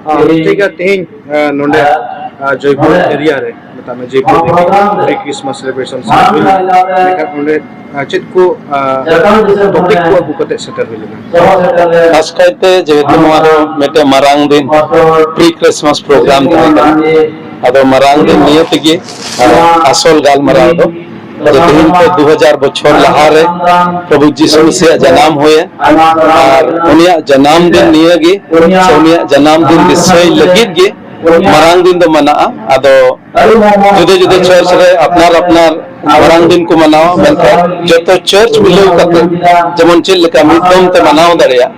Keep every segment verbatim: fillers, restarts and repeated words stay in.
ᱴᱷᱤᱠ ᱜᱮᱭᱟ, ᱛᱮᱦᱮᱧ ᱟᱸ, ᱱᱚᱰᱮ ᱟᱸ, ᱡᱚᱭᱯᱩᱨ ᱮᱨᱤᱭᱟ ᱨᱮ, ᱢᱮᱛᱟᱜ ᱢᱮ ᱡᱚᱭᱯᱩᱨ ᱨᱮ ᱯᱨᱤ ᱠᱨᱤᱥᱢᱟᱥ ᱥᱮᱞᱮᱵᱨᱮᱥᱚᱱ ᱥᱮ ᱦᱩᱭ ᱞᱮᱱᱟ᱾ ᱢᱮᱱᱠᱷᱟᱱ ᱚᱸᱰᱮ ᱟᱸ, ᱪᱮᱫ ᱠᱚ ᱟᱸ, ᱴᱚᱯᱤᱠ ᱠᱚ ᱟᱹᱜᱩ ᱠᱟᱛᱮ ᱥᱮᱴᱮᱨ ᱦᱩᱭ ᱞᱮᱱᱟ? ᱠᱷᱟᱥ ᱠᱟᱭᱛᱮ ᱡᱮᱦᱮᱛᱩ ᱱᱚᱣᱟ ᱫᱚ ᱢᱤᱫᱴᱮᱱ ᱢᱟᱨᱟᱝ ᱫᱤᱱ, ᱯᱨᱤ ᱠᱨᱤᱥᱢᱟᱥ ᱯᱨᱳᱜᱨᱟᱢ ᱛᱟᱦᱮᱸ ᱠᱟᱱᱟ, ᱟᱫᱚ ᱢᱟᱨᱟᱝ ᱫᱤᱱ ᱱᱤᱭᱟᱹ ᱛᱮᱜᱮ ᱟᱸ, ᱟᱥᱚᱞ ᱜᱟᱞᱢᱟᱨᱟᱣ ᱫᱚ ᱡᱮ ᱛᱮᱦᱮᱧ ᱠᱷᱚᱱ ᱫᱩ ᱦᱟᱡᱟᱨ ᱵᱚᱪᱷᱚᱨ ᱞᱟᱦᱟᱨᱮ ᱯᱨᱚᱵᱷᱩ ᱡᱤᱥᱩ ᱢᱟᱥᱤᱭᱟᱜ ᱡᱟᱱᱟᱢ ᱦᱩᱭᱮᱱ, ᱟᱨ ᱩᱱᱤᱭᱟᱜ ᱡᱟᱱᱟᱢ ᱫᱤᱱ ᱱᱤᱭᱟᱹᱜᱮ ᱥᱮ ᱩᱱᱤᱭᱟᱜ ᱡᱟᱱᱟᱢ ᱫᱤᱱ ᱫᱤᱥᱟᱹᱭ ᱞᱟᱹᱜᱤᱫ ᱜᱮ ᱢᱟᱨᱟᱝ ᱫᱤᱱ ᱫᱚ ᱢᱟᱱᱟᱜᱼᱟ᱾ ᱟᱫᱚ ᱡᱩᱫᱟᱹ ᱡᱩᱫᱟᱹ ᱪᱟᱨᱪ ᱨᱮ ᱟᱯᱱᱟᱨ ᱟᱯᱱᱟᱨ ᱢᱟᱨᱟᱝ ᱫᱤᱱ ᱠᱚ ᱢᱟᱱᱟᱣᱟ, ᱢᱮᱱᱠᱷᱟᱱ ᱡᱚᱛᱚ ᱪᱟᱨᱪ ᱢᱤᱞᱟᱹᱣ ᱠᱟᱛᱮ ᱡᱮᱢᱚᱱ ᱪᱮᱫ ᱞᱮᱠᱟ ᱢᱤᱫ ᱫᱚᱢ ᱛᱮ ᱢᱟᱱᱟᱣ ᱫᱟᱲᱮᱭᱟᱜ,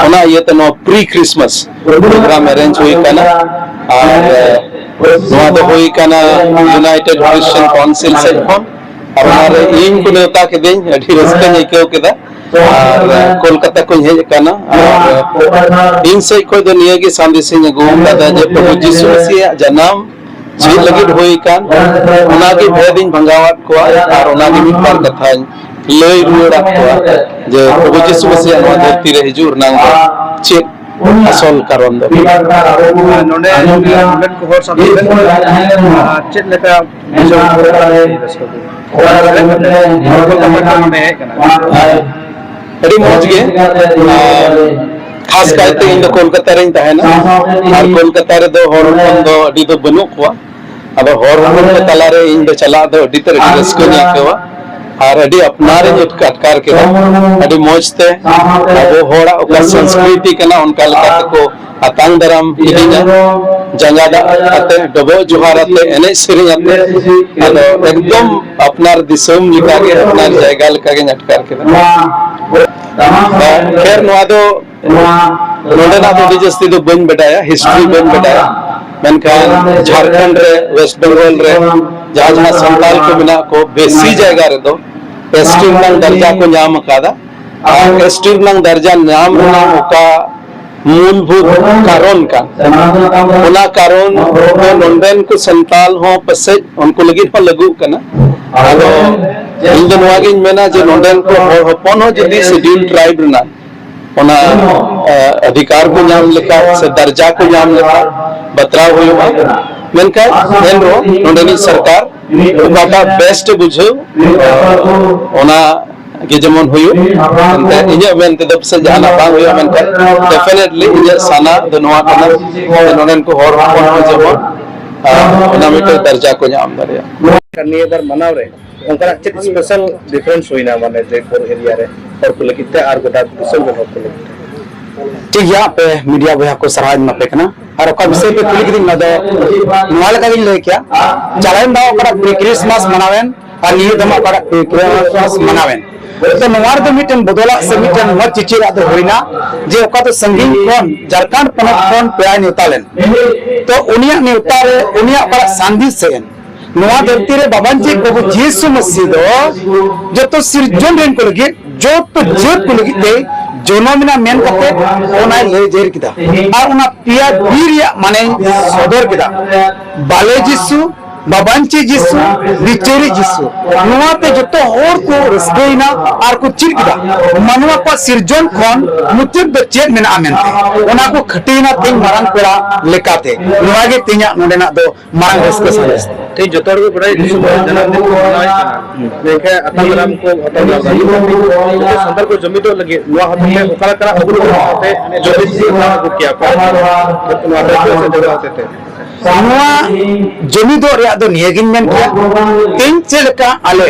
ᱚᱱᱟ ᱤᱭᱟᱹᱛᱮ ᱱᱚᱣᱟ ᱯᱨᱤ ᱠᱨᱤᱥᱢᱟᱥ ᱯᱨᱳᱜᱨᱟᱢ ᱮᱨᱮᱧᱡᱽ ᱦᱩᱭ ᱠᱟᱱᱟ᱾ ᱟᱨ ᱱᱚᱣᱟ ᱫᱚ ᱦᱩᱭ ᱠᱟᱱᱟ ᱤᱭᱩᱱᱟᱭᱴᱮᱰ ᱠᱨᱤᱥᱪᱤᱭᱟᱱ ᱠᱟᱣᱩᱱᱥᱤᱞ ᱥᱮᱫ ᱠᱷᱚᱱ᱾ ᱟᱨ ᱚᱱᱟᱨᱮ ᱤᱧ ᱠᱚ ᱱᱮᱣᱛᱟ ᱠᱤᱫᱤᱧ, ᱟᱹᱰᱤ ᱨᱟᱹᱥᱠᱟᱹᱧ ᱟᱹᱭᱠᱟᱹᱣ ᱠᱮᱫᱟ᱾ ᱟᱨ ᱠᱳᱞᱠᱟᱛᱟ ᱠᱷᱚᱱ ᱦᱮᱡ ᱟᱠᱟᱱᱟ᱾ ᱟᱨ ᱤᱧ ᱥᱮᱫ ᱠᱷᱚᱱ ᱫᱚ ᱱᱤᱭᱟᱹᱜᱮ ᱥᱟᱸᱫᱮᱥ ᱤᱧ ᱟᱹᱜᱩ ᱟᱠᱟᱫᱟ ᱡᱮ ᱯᱨᱚᱵᱷᱩ ᱡᱤᱥᱩ ᱢᱟᱹᱥᱤᱭᱟᱜ ᱡᱟᱱᱟᱢ ᱪᱮᱫ ᱞᱟᱹᱜᱤᱫ ᱦᱩᱭ ᱟᱠᱟᱱ, ᱚᱱᱟᱜᱮ ᱵᱷᱮᱫ ᱤᱧ ᱵᱷᱟᱸᱜᱟᱣᱟᱫ ᱠᱚᱣᱟ᱾ ᱟᱨ ᱚᱱᱟᱜᱮ ᱢᱤᱫ ᱵᱟᱨ ᱠᱟᱛᱷᱟᱧ ᱞᱟᱹᱭ ᱨᱩᱣᱟᱹᱲᱟᱫ ᱠᱚᱣᱟ ᱡᱮ ᱯᱨᱚᱵᱷᱩ ᱡᱤᱥᱩ ᱢᱟᱹᱥᱤᱭᱟᱜ ᱱᱚᱣᱟ ᱫᱷᱟᱹᱨᱛᱤ ᱨᱮ ᱦᱤᱡᱩᱜ ᱨᱮᱱᱟᱜ ᱫᱚ ᱪᱮᱫ ᱟᱥᱚᱞ ᱠᱟᱨᱚᱱ ᱫᱚ᱾ ᱟᱨ ᱱᱚᱰᱮ, ᱱᱚᱰᱮᱱ ᱠᱚ ᱦᱚᱲ ᱥᱟᱶᱛᱮ ᱟᱨ ᱪᱮᱫ ᱞᱮᱠᱟ ᱵᱩᱡᱷᱟᱹᱣ ᱠᱮᱫᱟ ᱯᱮ ᱨᱟᱹᱥᱠᱟᱹ ᱠᱚ? ᱚᱲᱟᱜ ᱨᱮ ᱢᱮᱱᱟᱜ ᱞᱮᱭᱟ, ᱡᱷᱟᱲᱠᱷᱚᱸᱰ ᱠᱷᱚᱱ ᱱᱚᱰᱮ ᱦᱮᱡ ᱠᱟᱱᱟ᱾ ᱟᱹᱰᱤ ᱢᱚᱡᱽ ᱜᱮ᱾ ᱟᱨ ᱠᱷᱟᱥ ᱠᱟᱭᱛᱮ ᱤᱧ ᱫᱚ ᱠᱳᱞᱠᱟᱛᱟ ᱨᱤᱧ ᱛᱟᱦᱮᱱᱟ᱾ ᱟᱨ ᱠᱳᱞᱠᱟᱛᱟ ᱨᱮᱫᱚ ᱦᱚᱲ ᱦᱚᱯᱚᱱ ᱫᱚ ᱟᱹᱰᱤ ᱫᱚ ᱵᱟᱹᱱᱩᱜ ᱠᱚᱣᱟ᱾ ᱟᱫᱚ ᱦᱚᱲ ᱦᱚᱯᱚᱱ ᱠᱚ ᱛᱟᱞᱟᱨᱮ ᱤᱧ ᱫᱚ ᱪᱟᱞᱟᱜ ᱫᱚ ᱟᱹᱰᱤ ᱛᱮᱫ ᱟᱹᱰᱤ ᱨᱟᱹᱥᱠᱟᱹᱧ ᱟᱹᱭᱠᱟᱹᱣᱟ᱾ ᱟᱨ ᱟᱹᱰᱤ ᱟᱯᱱᱟᱨᱤᱧ ᱟᱴᱠᱟᱨ ᱠᱮᱫᱟ᱾ ᱟᱹᱰᱤ ᱢᱚᱡᱽ ᱛᱮ ᱟᱵᱚ ᱦᱚᱲᱟᱜ ᱚᱠᱟ ᱥᱚᱝᱥᱠᱨᱤᱛᱤ ᱠᱟᱱᱟ, ᱚᱱᱠᱟ ᱞᱮᱠᱟ ᱛᱮᱠᱚ ᱟᱛᱟᱝ ᱫᱟᱨᱟᱢ ᱠᱤᱫᱤᱧᱟ᱾ ᱡᱟᱸᱜᱟ ᱫᱟᱜ ᱟᱛᱮ, ᱰᱚᱵᱚᱜ ᱡᱚᱦᱟᱨ ᱟᱛᱮ, ᱮᱱᱮᱡ ᱥᱮᱨᱮᱧ ᱟᱛᱮ, ᱟᱫᱚ ᱮᱠᱫᱚᱢ ᱟᱯᱱᱟᱨ ᱫᱤᱥᱚᱢ ᱞᱮᱠᱟᱜᱮ, ᱟᱯᱱᱟᱨ ᱡᱟᱭᱜᱟ ᱞᱮᱠᱟᱜᱮᱧ ᱟᱴᱠᱟᱨ ᱠᱮᱫᱟ᱾ ᱠᱷᱮᱨ, ᱱᱚᱣᱟ ᱫᱚ ᱱᱚᱰᱮᱱᱟᱜ ᱫᱚ ᱟᱹᱰᱤ ᱡᱟᱹᱥᱛᱤ ᱫᱚ ᱵᱟᱹᱧ ᱵᱟᱰᱟᱭᱟ, ᱦᱤᱥᱴᱨᱤ ᱵᱟᱹᱧ ᱵᱟᱰᱟᱭᱟ, ᱢᱮᱱᱠᱷᱟᱱ ᱡᱷᱟᱲᱠᱷᱚᱸᱰ ᱨᱮ, ᱣᱮᱥᱴ ᱵᱮᱝᱜᱚᱞ ᱨᱮ ᱡᱟᱦᱟᱸ ᱡᱟᱦᱟᱸ ᱥᱟᱱᱛᱟᱲ ᱠᱚ ᱢᱮᱱᱟᱜ ᱠᱚ, ᱵᱮᱥᱤ ᱡᱟᱭᱜᱟ ᱨᱮᱫᱚ ᱮᱥ ᱴᱤ ᱨᱮᱱᱟᱜ ᱫᱟᱨᱡᱟ ᱠᱚ ᱧᱟᱢ ᱟᱠᱟᱫᱟ᱾ ᱟᱨ ᱮᱥ ᱴᱤ ᱨᱮᱱᱟᱜ ᱫᱟᱨᱡᱟ ᱧᱟᱢ ᱨᱮᱱᱟᱜ ᱚᱠᱟ ᱢᱩᱞᱵᱷᱩᱛ ᱠᱟᱨᱚᱱ ᱠᱟᱱ, ᱚᱱᱟ ᱠᱟᱨᱚᱱ ᱫᱚ ᱱᱚᱰᱮᱱ ᱠᱚ ᱥᱟᱱᱛᱟᱞ ᱦᱚᱸ ᱯᱟᱥᱮᱡ ᱩᱱᱠᱩ ᱞᱟᱹᱜᱤᱫ ᱦᱚᱸ ᱞᱟᱹᱜᱩᱜ ᱠᱟᱱᱟ᱾ ᱟᱫᱚ ᱤᱧ ᱫᱚ ᱱᱚᱣᱟ ᱜᱤᱧ ᱢᱮᱱᱟ ᱡᱮ ᱱᱚᱰᱮᱱ ᱠᱚ ᱦᱚᱲ ᱦᱚᱯᱚᱱ ᱦᱚᱸ ᱡᱩᱫᱤ ᱥᱤᱰᱤᱭᱩᱞ ᱴᱨᱟᱭᱤᱵᱽ ᱨᱮᱱᱟᱜ ᱚᱱᱟ ᱚᱫᱷᱤᱠᱟᱨ ᱠᱚ ᱧᱟᱢ ᱞᱮᱠᱟ ᱥᱮ ᱫᱟᱨᱡᱟ ᱠᱚ ᱧᱟᱢ ᱞᱮᱠᱟ ᱵᱟᱛᱨᱟᱣ ᱦᱩᱭᱩᱜᱼᱟ᱾ ᱢᱮᱱᱠᱷᱟᱱ ᱮᱱᱨᱮᱦᱚᱸ ᱱᱚᱰᱮᱱᱤᱡ ᱥᱚᱨᱠᱟᱨ ᱚᱠᱟᱴᱟᱜ ᱵᱮᱥᱴ ᱮ ᱵᱩᱡᱷᱟᱹᱣ, ᱚᱱᱟ ᱜᱮ ᱡᱮᱢᱚᱱ ᱦᱩᱭᱩᱜ᱾ ᱮᱱᱛᱮ ᱤᱧᱟᱹᱜ ᱢᱮᱱ ᱛᱮᱫᱚ ᱯᱟᱥᱮᱡ ᱡᱟᱦᱟᱱᱟᱜ ᱵᱟᱝ ᱦᱩᱭᱩᱜᱼᱟ, ᱢᱮᱱᱠᱷᱟᱱ definitely ᱤᱧᱟᱹᱜ ᱥᱟᱱᱟ ᱫᱚ ᱱᱚᱣᱟ ᱠᱟᱱᱟ ᱡᱮ ᱱᱚᱰᱮᱱ ᱠᱚ ᱦᱚᱲ ᱦᱚᱯᱚᱱ ᱦᱚᱸ ᱡᱮᱢᱚᱱ ᱚᱱᱟ ᱢᱤᱫᱴᱮᱱ ᱫᱟᱨᱡᱟ ᱠᱚ ᱧᱟᱢ ᱫᱟᱲᱮᱭᱟᱜ᱾ ᱱᱤᱭᱟᱹ ᱵᱟᱨ ᱢᱟᱱᱟᱣ ᱨᱮ ᱚᱱᱠᱟᱱᱟᱜ ᱪᱮᱫ special difference ᱦᱩᱭᱱᱟ, ᱢᱟᱱᱮ ᱡᱚᱭᱯᱩᱨ area ᱨᱮ ᱦᱚᱲ ᱠᱚ ᱞᱟᱹᱜᱤᱫ ᱛᱮ ᱟᱨ ᱜᱚᱴᱟ ᱫᱤᱥᱚᱢ ᱨᱮᱱ ᱦᱚᱲ ᱠᱚ ᱞᱟᱹᱜᱤᱫ ᱛᱮ? ᱴᱷᱤᱠ ᱜᱮᱭᱟ, ᱟᱯᱮ media ᱵᱚᱭᱦᱟ ᱠᱚ ᱥᱟᱨᱦᱟᱣ ᱤᱧ ᱮᱢᱟ ᱯᱮ ᱠᱟᱱᱟ᱾ ᱟᱨ ᱚᱠᱟ ᱵᱤᱥᱚᱭ ᱯᱮ ᱠᱩᱞᱤ ᱠᱤᱫᱤᱧ, ᱚᱱᱟ ᱫᱚ ᱱᱚᱣᱟ ᱞᱮᱠᱟ ᱜᱤᱧ ᱞᱟᱹᱭ ᱠᱮᱭᱟ, ᱪᱟᱞᱟᱣᱮᱱ ᱫᱷᱟᱣ ᱚᱠᱟᱴᱟᱜ pre Christmas ᱢᱟᱱᱟᱣᱮᱱ ᱟᱨ ᱱᱤᱭᱟᱹ ᱫᱷᱟᱣ ᱚᱠᱟᱴᱟᱜ pre Christmas ᱢᱟᱱᱟᱣᱮᱱ, ᱛᱚ ᱱᱚᱣᱟ ᱨᱮᱫᱚ ᱢᱤᱫᱴᱮᱱ ᱵᱚᱫᱚᱞᱟᱜ ᱥᱮ ᱢᱤᱫᱴᱮᱱ ᱢᱚᱡᱽ ᱪᱤᱪᱤᱨᱟᱜ ᱫᱚ ᱦᱩᱭᱱᱟ ᱡᱮ ᱚᱠᱟ ᱫᱚ ᱥᱟᱺᱜᱤᱧ ᱠᱷᱚᱱ ᱡᱷᱟᱲᱠᱷᱚᱸᱰ ᱯᱚᱱᱚᱛ ᱠᱷᱚᱱ ᱯᱮᱲᱟᱭ ᱱᱮᱣᱛᱟ ᱞᱮᱱ, ᱛᱚ ᱩᱱᱤᱭᱟᱜ ᱱᱮᱣᱛᱟ ᱨᱮ ᱩᱱᱤᱭᱟᱜ ᱚᱠᱟᱴᱟᱜ ᱥᱟᱸᱫᱮᱥ ᱦᱮᱡ ᱮᱱ, ᱱᱚᱣᱟ ᱫᱷᱟᱹᱨᱛᱤ ᱨᱮ ᱵᱟᱵᱟᱱ ᱪᱮᱫ ᱵᱟᱹᱵᱩ ᱡᱤᱥᱩ ᱢᱟᱹᱥᱤ ᱫᱚ ᱡᱚᱛᱚ ᱥᱤᱨᱡᱚᱱ ᱨᱮᱱ ᱠᱚ ᱞᱟᱹᱜᱤᱫ, ᱡᱚᱛᱚ ᱡᱟᱹᱛ ᱠᱚ ᱞᱟᱹᱜᱤᱫ ᱛᱮ ᱡᱚᱱᱚᱢ ᱮᱱᱟ ᱢᱮᱱ ᱠᱟᱛᱮ ᱚᱱᱟᱭ ᱞᱟᱹᱭ ᱡᱟᱹᱨᱤ ᱠᱮᱫᱟ᱾ ᱟᱨ ᱚᱱᱟ ᱯᱮᱭᱟ ᱵᱤᱨ ᱨᱮᱭᱟᱜ ᱢᱟᱱᱮ ᱥᱚᱫᱚᱨ ᱠᱮᱫᱟ᱾ ᱵᱟᱞᱮ ᱡᱤᱥᱩ, ᱵᱟᱵᱟᱱᱪᱤ ᱡᱤᱥᱩ, ᱵᱤᱪᱟᱹᱨᱤ ᱡᱤᱥᱩ᱾ ᱱᱚᱣᱟᱛᱮ ᱡᱚᱛᱚ ᱦᱚᱲ ᱠᱚ ᱨᱟᱹᱥᱠᱟᱹᱭᱮᱱᱟ ᱟᱨ ᱠᱚ ᱪᱮᱫ ᱠᱮᱫᱟ ᱢᱟᱱᱣᱟ ᱠᱚᱣᱟᱜ ᱥᱤᱨᱡᱚᱱ ᱠᱷᱚᱱ ᱢᱩᱪᱟᱹᱫ ᱫᱚ ᱪᱮᱫ ᱢᱮᱱᱟᱜᱼᱟ ᱢᱮᱱᱛᱮ᱾ ᱚᱱᱟ ᱠᱚ ᱠᱷᱟᱹᱴᱤᱭᱮᱱᱟ ᱛᱮᱦᱮᱧ ᱢᱟᱨᱟᱝ ᱯᱮᱲᱟ ᱞᱮᱠᱟᱛᱮ᱾ ᱱᱚᱣᱟ ᱜᱮ ᱛᱮᱦᱮᱧᱟᱜ ᱱᱚᱰᱮᱱᱟᱜ ᱫᱚ ᱢᱟᱨᱟᱝ ᱨᱟᱹᱥᱠᱟᱹ ᱥᱟᱸᱫᱮᱥ᱾ ᱛᱮᱦᱮᱧ ᱡᱚᱛᱚ ᱦᱚᱲ ᱜᱮ ᱵᱟᱰᱟᱭ ᱫᱤᱥᱚᱢ ᱨᱮ ᱡᱟᱱᱟᱢ ᱫᱤᱱ ᱠᱚ ᱢᱟᱱᱟᱣᱮᱫ ᱠᱟᱱᱟ, ᱢᱮᱱᱠᱷᱟᱱ ᱟᱛᱟᱝ ᱫᱟᱨᱟᱢ ᱠᱚ ᱦᱟᱛᱟᱣ ᱫᱟᱨᱟᱢ ᱫᱟᱲᱮᱭᱟᱜ ᱠᱟᱱᱟ᱾ ᱥᱟᱱᱛᱟᱲ ᱠᱚ ᱡᱩᱢᱤᱫᱚᱜ ᱞᱟᱹᱜᱤᱫ ᱱᱚᱣᱟ ᱦᱚᱛᱮᱛᱮ ᱚᱠᱟ ᱞᱮᱠᱟᱱᱟᱜ ᱟᱹᱜᱩ ᱞᱮᱠᱟᱛᱮ ᱡᱩᱢᱤᱫ ᱥᱟᱶᱛᱟ ᱟᱹᱜᱩ ᱠᱮᱭᱟ ᱯᱮ? ᱱᱚᱣᱟ ᱫᱚ ᱪᱮᱫ ᱥᱮᱴᱮᱨ ᱦᱚᱛᱮᱛᱮ? ᱱᱚᱣᱟ ᱡᱩᱢᱤᱫᱚᱜ ᱨᱮᱭᱟᱜ ᱫᱚ ᱱᱤᱭᱟᱹ ᱜᱤᱧ ᱢᱮᱱ ᱠᱮᱭᱟ, ᱛᱮᱦᱮᱧ ᱪᱮᱫ ᱞᱮᱠᱟ ᱟᱞᱮ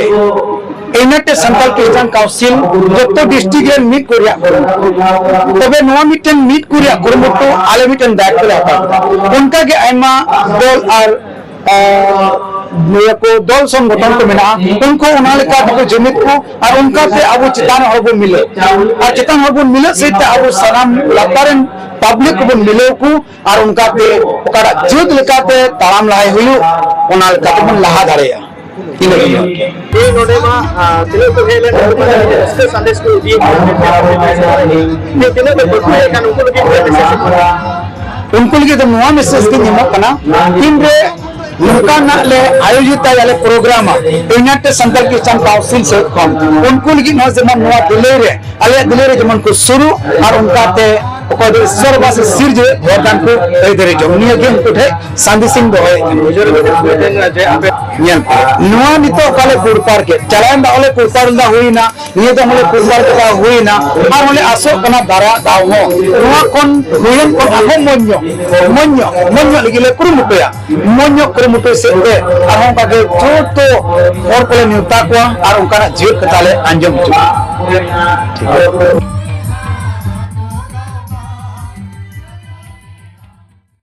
United Santal Christian Council ᱡᱚᱛᱚ district ᱨᱮᱱ ᱢᱤᱫ ᱠᱚ ᱨᱮᱭᱟᱜ ᱠᱩᱨᱩᱢᱩᱴᱩ, ᱛᱚᱵᱮ ᱱᱚᱣᱟ ᱢᱤᱫᱴᱮᱱ ᱢᱤᱫ ᱠᱚ ᱨᱮᱭᱟᱜ ᱠᱩᱨᱩᱢᱩᱴᱩ ᱟᱞᱮ ᱢᱤᱫᱴᱮᱱ ᱫᱟᱭᱤᱛᱛᱚ ᱞᱮ ᱦᱟᱛᱟᱣ ᱠᱮᱫᱟ᱾ ᱚᱱᱠᱟ ᱜᱮ ᱟᱭᱢᱟ ᱫᱚᱞ ᱟᱨ ᱟᱨ ᱱᱤᱭᱟᱹ ᱠᱚ ᱫᱚᱞ ᱥᱚᱝᱜᱚᱴᱷᱚᱱ ᱠᱚ ᱢᱮᱱᱟᱜᱼᱟ, ᱩᱱᱠᱩ ᱚᱱᱟ ᱞᱮᱠᱟ ᱛᱮᱠᱚ ᱡᱩᱢᱤᱫ ᱠᱚ ᱟᱨ ᱚᱱᱠᱟᱛᱮ ᱟᱵᱚ ᱪᱮᱛᱟᱱ ᱦᱚᱲ ᱵᱚᱱ ᱢᱤᱞᱟᱹᱜ ᱟᱨ ᱪᱮᱛᱟᱱ ᱦᱚᱲ ᱵᱚᱱ ᱢᱤᱞᱟᱹᱜ ᱥᱮᱫ ᱛᱮ ᱟᱵᱚ ᱥᱟᱱᱟᱢ ᱞᱟᱛᱟᱨ ᱨᱮᱱ public ᱠᱚᱵᱚᱱ ᱢᱤᱞᱟᱹᱣ ᱠᱚ ᱟᱨ ᱚᱱᱠᱟᱛᱮ ᱚᱠᱟᱴᱟᱜ ᱡᱟᱹᱛ ᱞᱮᱠᱟᱛᱮ ᱛᱟᱲᱟᱢ ᱞᱟᱦᱟᱭ ᱦᱩᱭᱩᱜ, ᱚᱱᱟ ᱞᱮᱠᱟ ᱛᱮᱵᱚᱱ ᱞᱟᱦᱟ ᱫᱟᱲᱮᱭᱟᱜᱼᱟ᱾ ᱤᱱᱟᱹ ᱜᱮ ᱢᱮᱱ᱾ ᱛᱮᱦᱮᱧ ᱱᱚᱰᱮ ᱢᱟ, ᱟᱨ, ᱛᱤᱱᱟᱹᱜ ᱠᱚ ᱦᱮᱡ ᱞᱮᱱ ᱩᱱᱠᱩ ᱢᱟ ᱨᱟᱹᱥᱠᱟᱹ ᱥᱟᱸᱫᱮᱥ ᱠᱚ ᱤᱫᱤᱭᱮᱫ ᱠᱟᱱᱟ, ᱢᱮᱱᱠᱷᱟᱱ ᱟᱯᱮ ᱯᱮ ᱥᱮᱴᱮᱨ ᱞᱮᱱᱟ᱾ ᱛᱤᱱᱟᱹᱜ ᱯᱮ ᱵᱟᱹᱲᱛᱤ ᱞᱮᱱᱠᱷᱟᱱ ᱩᱱᱠᱩ ᱞᱟᱹᱜᱤᱫ ᱪᱮᱫ message ᱠᱚ? ᱩᱱᱠᱩ ᱞᱟᱹᱜᱤᱫ ᱫᱚ ᱱᱚᱣᱟ message ᱜᱤᱧ ᱮᱢᱚᱜ ᱠᱟᱱᱟ, ᱛᱤᱱᱨᱮ ᱱᱚᱝᱠᱟᱱᱟᱜ ᱞᱮ ᱟᱭᱳᱡᱤᱛᱟ, ᱟᱞᱮ ᱯᱨᱳᱜᱨᱟᱢᱟ ᱤᱭᱩᱱᱟᱭᱴᱮᱰ ᱥᱟᱱᱛᱟᱲ ᱠᱨᱤᱥᱪᱟᱱ ᱠᱟᱣᱩᱱᱥᱤᱞ ᱥᱮᱫ ᱠᱷᱚᱱ᱾ ᱩᱱᱠᱩ ᱞᱟᱹᱜᱤᱫ ᱱᱚᱣᱟ ᱡᱮᱢᱚᱱ ᱱᱚᱣᱟ ᱫᱤᱞᱟᱹᱭ ᱨᱮ, ᱟᱞᱮᱭᱟᱜ ᱫᱤᱞᱟᱹᱭ ᱨᱮ ᱡᱮᱢᱚᱱ ᱠᱚ ᱥᱩᱨᱩᱜ ᱟᱨ ᱚᱱᱠᱟᱛᱮ ᱚᱠᱚᱭ ᱫᱚ ᱤᱥᱥᱚᱨ ᱵᱟᱥ ᱥᱤᱨᱡᱟᱹᱣ ᱵᱚᱨᱫᱟᱱ ᱠᱚ ᱟᱹᱭᱫᱟᱹᱨᱤ ᱡᱚᱝ᱾ ᱱᱤᱭᱟᱹ ᱜᱮ ᱩᱱᱠᱩ ᱴᱷᱮᱱ ᱥᱟᱸᱫᱮᱥ ᱤᱧ ᱫᱚᱦᱚᱭᱮᱫ ᱠᱟᱱᱟ᱾ ᱧᱮᱞ ᱯᱮ, ᱱᱚᱣᱟ ᱱᱤᱛᱚᱜ ᱚᱠᱟ ᱞᱮ ᱠᱩᱲᱯᱟᱨ ᱠᱮᱫ, ᱪᱟᱞᱟᱣᱮᱱ ᱫᱷᱟᱣ ᱞᱮ ᱠᱩᱲᱯᱟᱨ ᱞᱮᱫᱟ, ᱦᱩᱭᱱᱟ᱾ ᱱᱤᱭᱟᱹ ᱫᱚ ᱦᱚᱸᱞᱮ ᱯᱨᱚᱪᱟᱨ ᱠᱮᱫᱟ, ᱦᱩᱭᱱᱟ᱾ ᱟᱨ ᱦᱚᱸᱞᱮ ᱟᱥᱚᱜ ᱠᱟᱱᱟ ᱫᱟᱨᱟ ᱫᱟᱣ ᱦᱚᱸ ᱱᱚᱣᱟ ᱠᱷᱚᱱ ᱦᱩᱭᱮᱱ ᱠᱷᱚᱱ ᱟᱨᱦᱚᱸ ᱢᱚᱡᱽ ᱧᱚᱜ, ᱢᱚᱡᱽ ᱧᱚᱜ, ᱢᱚᱡᱽ ᱧᱚᱜ ᱞᱟᱹᱜᱤᱫ ᱞᱮ ᱠᱩᱨᱩᱢᱩᱴᱩᱭᱟ᱾ ᱢᱚᱡᱽ ᱧᱚᱜ ᱠᱩᱨᱩᱢᱩᱴᱩᱭ ᱥᱮᱫ ᱛᱮ ᱟᱨᱦᱚᱸ ᱚᱱᱠᱟ ᱜᱮ ᱡᱚᱛᱚ ᱦᱚᱲ ᱠᱚᱞᱮ ᱱᱮᱣᱛᱟ ᱠᱚᱣᱟ ᱟᱨ ᱚᱱᱠᱟᱱᱟᱜ ᱡᱤᱭᱟᱹᱲ ᱠᱟᱛᱷᱟ ᱞᱮ ᱟᱸᱡᱚᱢ ᱦᱚᱪᱚ ᱠᱚᱣᱟ᱾ ᱴᱷᱤᱠ ᱜᱮᱭᱟ᱾